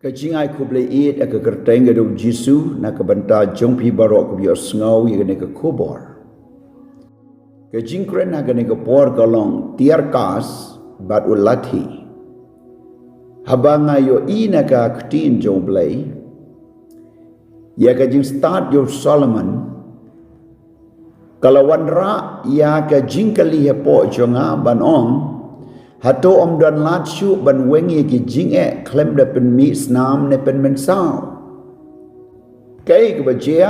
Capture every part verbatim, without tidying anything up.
Ka jingai khublei ïeit ha ka kyrteng ka jong u Jisu na ka bynta jong phi baroh kiba ïohsngew ïa kane ka khubor. Ka jingkren ha kane ka por ka long Tiarkas bad u Lathi. Haba nga ïohi na ka ktien jong u Blei ïa ka jingstad jong u Solomon, ka la wanrah ïa ka jingkylli hapoh jong nga ban ong, hato ym don lad shuh ban weng ïa ki jingeh khlem da pynmih snam ne pynmynsaw? Kaei kaba jia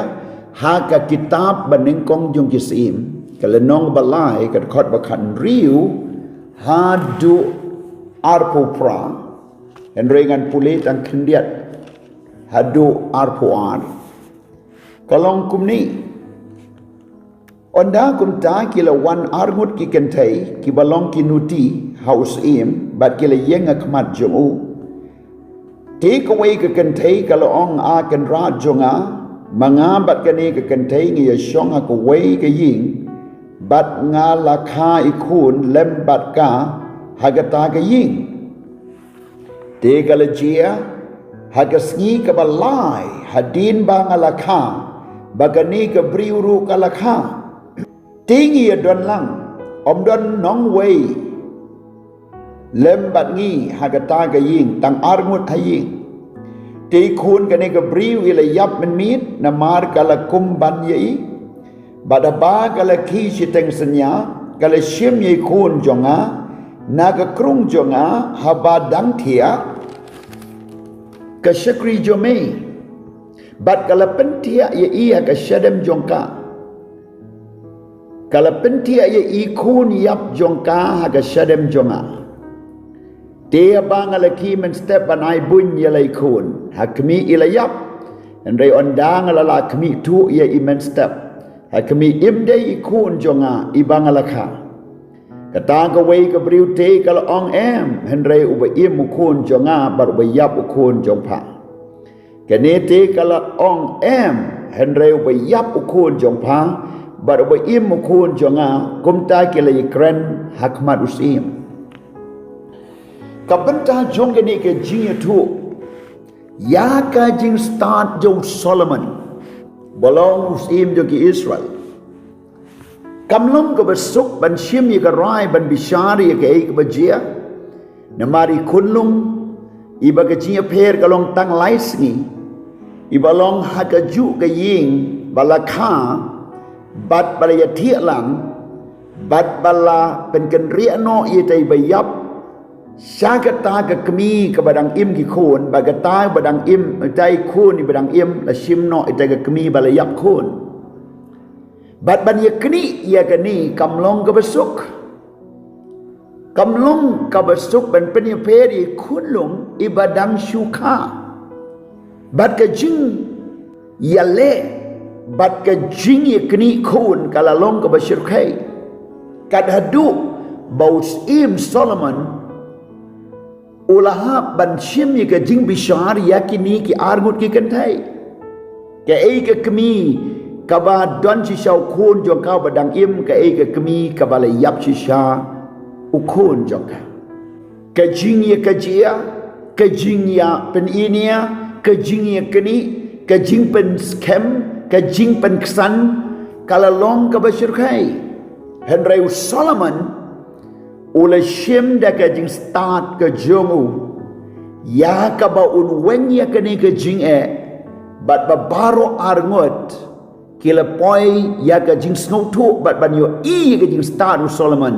ha ka kitab Banyngkong jong ki Syiem, ka lynnong ba lai, ka dkhot ba khathynriew haduh arphew phra, hynrei ngan pule tang khyndiat haduh arphew ar. Ka long kumne: Ynda kumta ki la wan arngut ki kynthei kiba long ki nuti ha u syiem bad ki la ïeng ha khmat jong u. Te kawei ka kynthei ka la ong, A kynrad jong nga, ma nga bad kane ka kynthei ngi ïashong ha kawei ka ïing, bad nga la kha i khun lem bad ka ha kata ka ïing. Te ka la jia, ha ka sngi kaba lai hadien ba nga la kha, ba kane ka briew ruh ka la kha. Te ngi ïadon lang, ym don nongwei lem bad ngi ha kata ka ïing, tang arngut ha ïing. Te i khun kane ka briew i la ïap mynmiet, namar ka la kum ban ïa i. Bad haba ka la khie shiteng synñia, ka la shim ïa i khun jong nga na ka krung jong nga, haba dang thiah ka shakri jong me, bad ka la pynthiah ïa i ha ka shadem jong ka. Ka la pynthiah ïa i khun ïap jong ka ha ka shadem jong nga. Te haba nga la khie mynstep ban ai buiñ ïa la i khun, ha khmih i la ïap. Hynrei ynda nga la lah khmih thuh ïa i mynstep, ha khmih im dei i khun jong nga iba nga la kha. Kata kawei ka briew te ka la ong, Em, hynrei uba im u khun jong nga bad uba ïap u khun jong pha. Kane te ka la ong, Em, hynrei uba ïap u khun jong pha bad uba im u khun jong nga. Kumta ki la ïakren ha khmat u syiem. Ka bynta jong kane ka jingïathuh ïa ka jingstad jong u Solomon, ba long u syiem jong ki Israel, kam long kaba suk ban shim ïa ka rai ban bishar ïa kaei kaba jia. Namar i khunlung, iba ka jingïapher ka long tang lai sngi, iba long ha kajuh ka ïing ba la kha, bad ba la ïathiah lang, bad ba la pynkynriah noh ïa ita iba ïap sha kata ka kmie kaba dang im ki khun, bad kata ba dang im, ita i khun iba dang im, la shim noh ita ka kmie ba la ïap khun. Bad ban ïaknieh ïa kane kam long kaba suk. Kam long kaba suk ban pynïapher ïa i khunlung iba dang shu kha. Bad ka jingïaleh bad ka jingïaknieh khun ka la long kaba shyrkhei. Kat haduh ba u syiem Solomon u la hap ban shim ïa ka jingbishar ïa kine ki arngut ki kynthei. Kaei ka kmie kaba don shisha u khun jong ka ba dang im, kaei ka kmie kaba la ïap shisha u khun jong ka. Ka jingïakajia, ka jingïapyniaid, ka jingïaknieh, ka jingpynskhem, ka jingpynksan, ka la long kaba shyrkhei. Hynrei u Solomon u la shim da ka jingstad ka jong u ïa kaba un weng ïa kane ka jingeh, bad ba baroh arngut ki la poi ïa ka jingsngewthuh bad ban ïohi ïa ka jingstad u Solomon.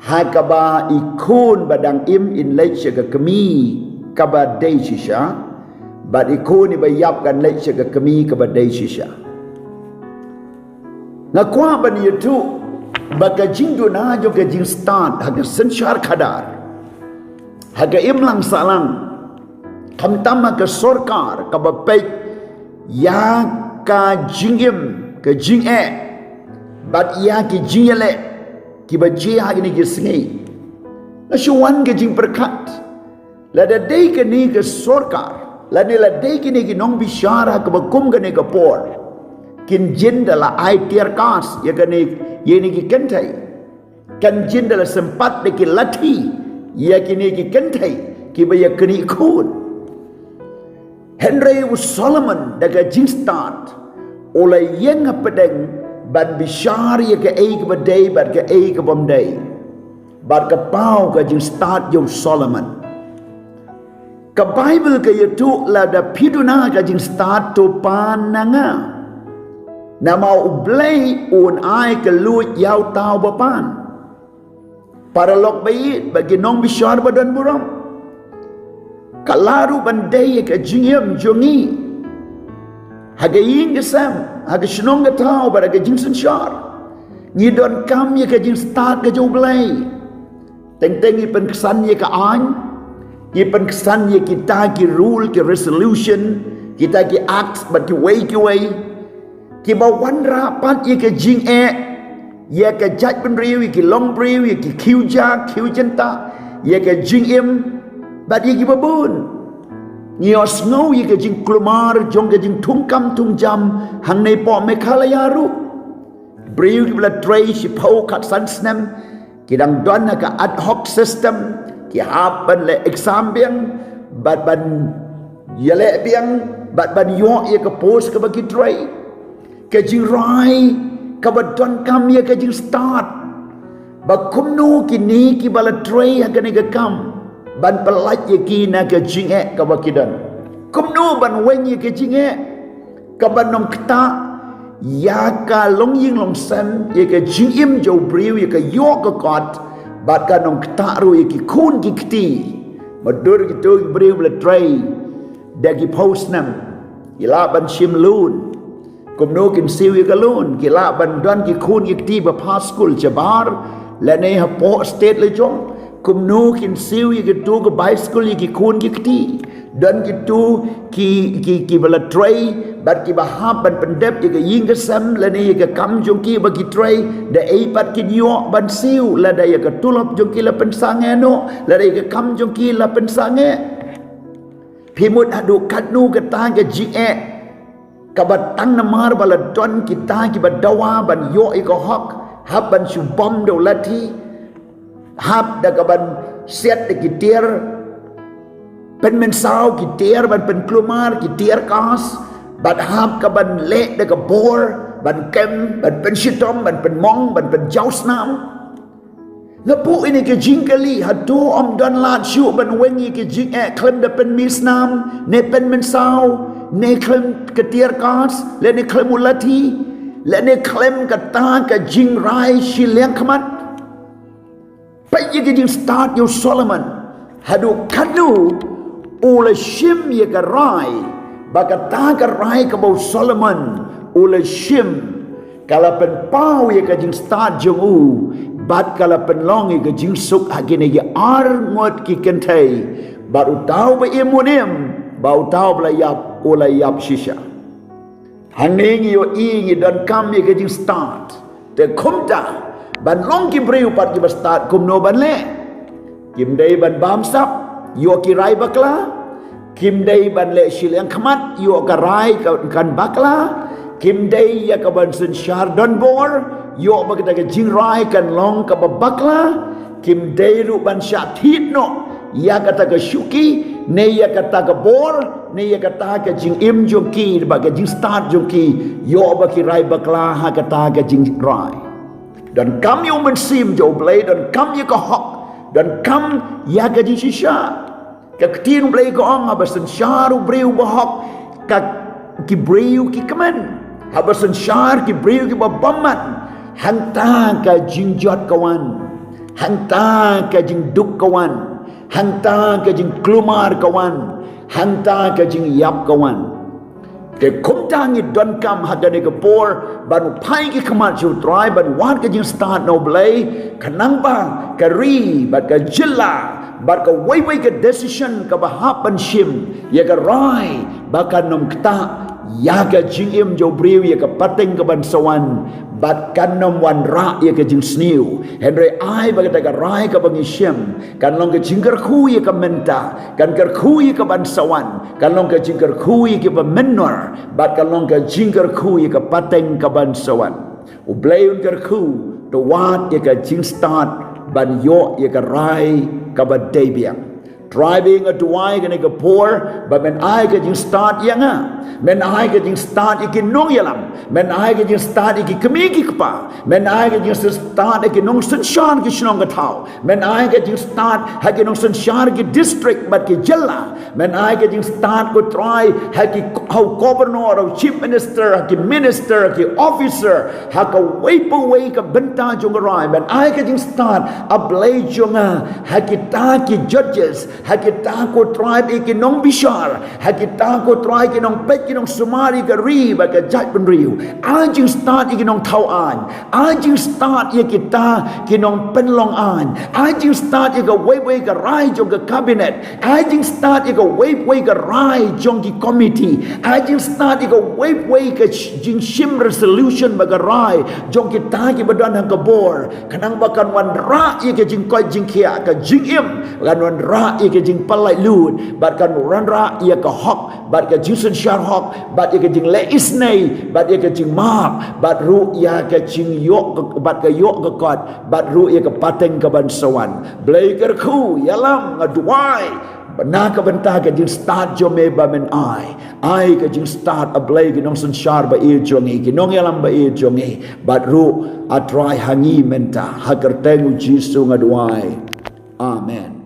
Ha kaba i khun ba dang im in leit sha ka kmie kaba dei shisha, bad i khun iba ïap kan leit sha ka kmie kaba dei shisha. Nga kwah ban ïathuh ba ka jingduna jong ka jingstad ha ka synshar khadar, ha ka imlang sahlang, khamtam ha ka sorkar kaba peit ïa ka jingim, ka jingeh, bad ïa ki jingïaleh kiba jia ha kine ki sngi. Nga shu wan ka jingpyrkhat, lada dei kane ka sorkar, lane lada dei kine ki nongbishar ha kaba kum kane ka por, kin jin da la ai tear gas ïa kane, ïa kine ki kynthei. Kan jin da la sympat da ki lathi ïa kine ki kynthei kiba ïaknieh khun. Hynrei u Solomon da ka jingstad u la ïeng hapdeng ban bishar ïa kaei kaba dei bad kaei ka bym dei, bad ka paw ka jingstad jong u Solomon. Ka Baibl ka ïathuh, lada phi duna ka jingstad to pan na nga, namar U Blei un ai ka luid ïa uta uba pan. Paralok ba ïeit bad ki nongbishar ba don burom, ka lah ruh ban dei ïa ka jingim jong ngi ha ka ïing ka sem, ha ka shnong ka thaw bad ha ka jingsynshar. Ngi donkam ïa ka jingstad ka jong U Blei. Teng teng ngi pynksan ïa ka aiñ, ngi pynksan ïa kita ki rule, ki resolution, kita ki act bad kiwei kiwei, kiba wanrah pat ïa ka jingeh ïa ka jaitbynriew, ïa ki longbriew, ïa ki khiew ja khiew jynta, ïa ka jingim bad ïa kiba bun. Ngi ïohsngew ïa ka jingkulmar jong ka jingthungkam thungjam hangne hapoh Meghalaya ruh. Briew kiba la trei shiphew khatsan snem ki dang don ha ka ad hoc system, ki hap ban leh exam biang bad ban ïaleh biang bad ban ïoh ïa ka post kaba ki trei. Ka jingrai kaba donkam ïa ka jingstad ba kumno kine kiba la trei ha kane ka kam ban pyllait ïa ki na ka jingeh kaba ki don. Kumno ban weng ïa ka jingeh, kaban ym ktah ïa ka longïing longsem, ïa ka jingim jong u briew, ïa ka ïoh ka kot, bad kan ym ktah ruh ïa ki khun ki kti. Naduh kito ki briew ba la trei da ki phew snem, ki lah ban shim loan. Kumno kin siew ïa ka loan? Ki lah ban don ki khun ki kti ba pass skul shabar lane hapoh state la jong. Kumno kin siew ïa kito ki bai skul ïa ki khun ki kti? Don kito ki, ki, kiba la trei bad kiba hap ban pyndep ïa ka ïing ka sem lane ïa ka kam jong ki ba ki trei, da ei pat kin ïoh ban siew? Lada ïa ka tulop jong ki la pynsangeh noh, lada ïa ka kam jong ki la pynsangeh. Phi mut haduh katno kata ka jingeh kaba tang namar ba la don kita kiba dawa ban ïoh ïa ka hok, hap ban shu bom da u lathi, hap da kaban siat da ki tiar pynmynsaw, ki tiar ban pynkulmar, ki tear gas, bad hap kaban leh da ka bor ban kem, ban pynshitom, ban pynmong, ban pynjaw snam. Napoh ine ka jingkylli, hato ym don lad shuh ban weng ïa ka jingeh khlem da pynmih snam, ne pynmynsaw, ne khlem ka tear gas, lane khlem u lathi, lane khlem kata ka jingrai shiliang khmat? Peit ïa ka jingstad ïa u Solomon. Haduh katno u la shim ïa ka rai, ba kata ka rai kaba u Solomon u la shim, ka la pynpaw ïa ka jingstad jong u, bad ka la pynlong ïa ka jingsuk ha kine ki ar ngut ki kynthei, bad uta uba im un im, bad uta uba la ïap u la ïap shisha. Hangne ngi ïohi ngi donkam ïa ka jingstad. Te kumta, ban long ki briew pat kiba stad kumno ban leh? Kim dei ban bamsap, ïoh ki rai bakla. Kim dei ban leh shiliang khmat, ïoh ka rai ka, kan bakla. Kim dei ïa kaban synshar donbor, ïoh ba kata ka jingrai kan long kaba bakla. Kim dei ruh ban shah thied noh ïa kata ka shuki, ne ïa kata ka bor, ne ïa kata ka jingim jong ki, bad ka jingstad jong ki, ïoh ba ki rai bakla ha kata ka jingrai. Donkam ïa u mynsiem jong U Blei, donkam ïa ka hok, donkam ïa ka jingshisha. Ka ktien U Blei ka ong, haba synshar u briew bahok, ka, ki briew ki kmen. Haba synshar ki briew kiba bymman, hangta ka jingjot ka wan, hangta ka jingduk ka wan, hangta ka jingkulmar ka wan, hangta ka jingïap ka wan. Te kumta ngi donkam ha kane ka por ban phai ki khmat sha U Trai, ban wad ka jingstad na U Blei, khnang ba ka ri bad ka jylla bad kawei kawei ka decision kaba hap ban shim, ïa ka rai ba kan ym ktah ïa ka jingim jong u briew, ïa ka pateng kaban sa wan, bad kan ym wanrah ïa ka jingsniew. Hynrei ai ba kata ka rai kaba ngi shim kan long ka jingkyrkhu ïa ka mynta, kan kyrkhu ïa kaban sa wan, kan long ka jingkyrkhu ïa kiba mynnor, bad kan long ka jingkyrkhu ïa ka pateng kaban sa wan. U Blei un kyrkhu, to wad ïa ka jingstad ban ïoh ïa ka rai kaba dei biang. Trai, ba nga duwai kane ka por ba men ai ka jingstad ïa nga. Men ai ka jingstad ïa ki nongïalam. Men ai ka jingstad ïa ki kmie ki kpa. Men ai ka jingstad ïa ki nongsynshar ki shnong ki thaw. Men ai ka jingstad ha ki nongsynshar ki district bad ki jylla. Men ai ka jingstad, ko Trai, ha ki, ha u governor, ha u chief minister, ha ki minister, ha ki officer, ha kawei pa kawei ka bynta jong ka rai. Men ai ka jingstad, A Blei jong nga, ha kita ki judges, ha kita, ko Trai, ïa ki nongbishar, ha kita, ko Trai, ki nongpeit, ki nongsumar ïa ka ri bad ka jaitbynriew. Ai jingstad ïa ki nongthaw aiñ. Ai jingstad ïa kita ki nongpynlong aiñ. Ai jingstad ïa kawei pa kawei ka rai jong ka cabinet. Ai jingstad ïa kawei pa kawei ka rai jong ki komiti. Ai jingstad ïa kawei pa kawei ka sh-, jingshim resolution bad ka rai jong kita kiba don ha ka bor. Khnang ba kan wanrah ïa ka jingkoit jingkhiah, ka jingim, kan wanrah ïa ka jingpynlait luid, bad kan wanrah ïa ka hok, bad ka jingsynshar hok, bad ïa ka jingleh isynei, bad ïa ka jingmap, bad ruh ïa ka jingïoh ka, bad ka ïoh ka kot, bad ruh ïa ka pateng kaban sa wan. Blei kyrkhu, ïalam, nga duwai na ka bynta ka jingstad jong me ba men ai. Ai ka jingstad, A Blei, ki nongsynshar ba ïeit jong ngi, ki nongïalam ba ïeit jong ngi, bad ruh, A Trai, ha ngi mynta. Ha ka kyrteng U Jisu nga duwai. Amen.